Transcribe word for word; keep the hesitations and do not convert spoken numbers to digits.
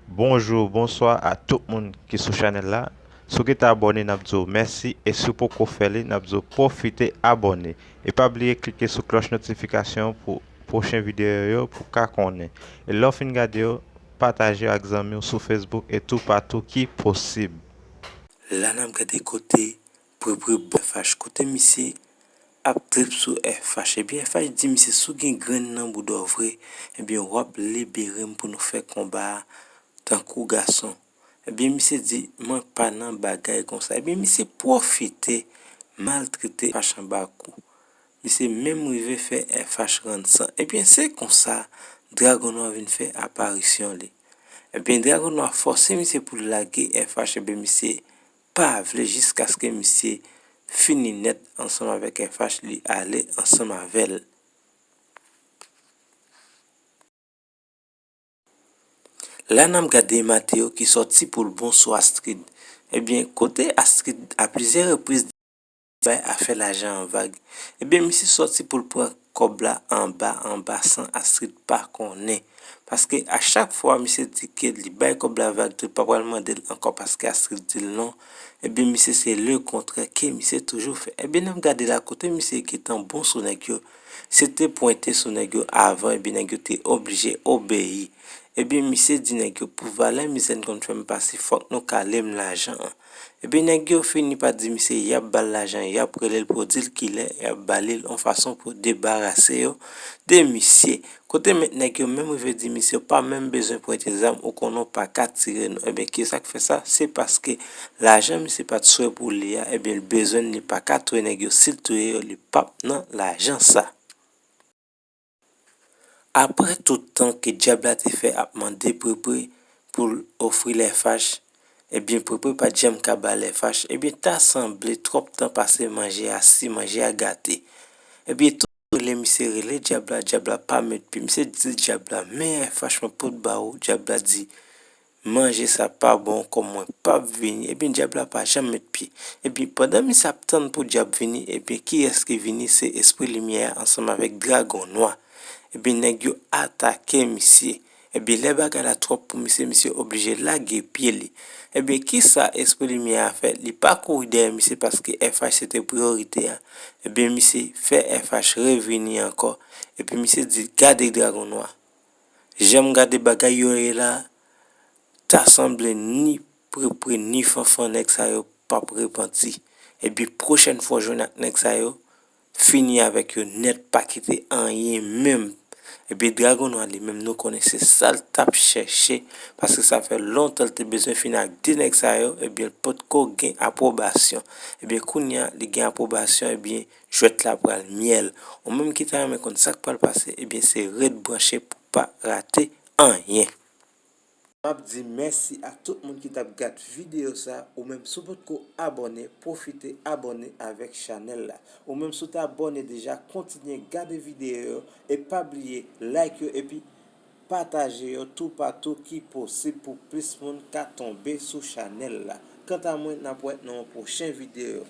Bonjou, bonswa a tout moun ki sou chanèl la. Si w gentan abòne, n ap di w mèsi, e si w poko fè li, n ap di w pwofite abòne. E pa bliye klike sou klòch notifikasyon pou pwochen videyo yo pou w ka konnen. E lè w fin gade yo, pataje yo ak zanmi w sou Facebook e toupatou ki posib. La n ap gade kote Prebre ba F H, kote misye ap trip sou F H. Ebyen, F H di misye, "Si w gen grenn nan bouda w vre, ebyen, w ap libere m pou nou fè konba a tankou gason." Ebyen, misye di, "Mwen pa nan bagay konsa." Ebyen, misye pwofite maltrete F H anba kou. Misye menm rive fè F H rann san. Ebyen, se konsa Dragon Nwa vin fè aparisyon li. Ebyen, Dragon Nwa fòse misye pou l lage F H, ebyen, misye pa vle jiskaske misye fini nèt ansanm avèk F H, li ale ansanm avè l. La n ap gade Mateo ki sòti pou l bon sou Astrid. Ebyen, kote Astrid a plizyè repriz bay afè lajan an vag. Ebyen, misye sòti pou l pran kòb la anba, anba san Astrid pa konnen. Paske a chak fwa misye di ke li bay kòb la vag, tou l pa pral mande l ankò paske Astrid di l non. Ebyen, misye se le kontrè ke misye toujou fè. Ebyen, n ap gade la kote misye gentan bon sou nèg yo. Se te pwente sou nèg yo avan, ebyen, nèg yo te oblije obeyi. Ebyen, misye di nèg yo, "Pou valè mizè n konn fè m pase, fòk nou kale m lajan an." Ebyen, nèg yo fini pa di misye y ap ba l lajan, y ap rele l pou yo di l kilè y ap ba li l, yon fason pou yo debarase yo de misye. Kote mèt nèg yo menm rive di misye, "Ou pa menm bezwen pwente zam, ou konnen w pa ka tire nou." Ebyen, kisa k fè sa? Se paske lajan misye pa t swe pou li a, ebyen, l bezwen l, li pa ka touye nèg yo. Si l touye yo, li p ap nan lajan sa. Apre tout tan ke dyab la te fè ap mande Prebre pou l ofri l F H, ebyen, Prebre pa t janm ka ba l F H, ebyen, ta sanble twòp tan pase manje a si, manje a gate. Ebyen, tou rele misye, rele dyab la, dyab la pa met pye. Misye di dyab la, "Men F H mwen pot ba ou." Dyab la di, "Manje sa pa bon ankò, mwen p ap vini." Ebyen, dyab la pa janm met pye. Ebyen, pandan misye ap tann pou dyab vini, ebyen, kiyès ki vini? Se espri limyè a ansanm avèk dragon nwa. Ebyen, nèg yo atake misye. Ebyen, lè bagay la twòp pou misye, misye oblije lage pye li. Ebyen, kisa espri limyè a fè? Li pa kouri dèyè misye paske F H se te priyorite a. Ebyen, misye fè F H revini ankò. Epi misye di, "Gade dragon nwa." Jan m gade bagay yo ye la, ta sanble ni Prebre ni Fanfan nèg sa yo p ap repanti. Ebyen, pwochèn fwa w jwenn ak nèg sa yo, fini avèk yo nèt, pa kite anyen menm. Ebyen, dragon nwa li menm, nou konnen se sa l t ap chèche, paske sa fè lontan l te bezwen fini ak de nèg sa yo, ebyen, l potko gen apwobasyon. Ebyen, kounye a, li gen apwobasyon, ebyen, jwèt la pral myèl. Ou menm ki ta renmen konn sa k pral pase, ebyen, se ret branche pou pa rate anyen. M ap di mèsi a tout moun ki t ap gad videyo sa. Ou menm, si w potko abòne, pwofite abòne avèk chanèl la. Ou menm, si w te abòne deja, kontinye gade videyo yo e pa bliye like yo epi pataje yo toupatou ki posib pou plis moun ka tonbe sou chanèl la. Kanta mwen, n ap wè nan yon pwochen videyo.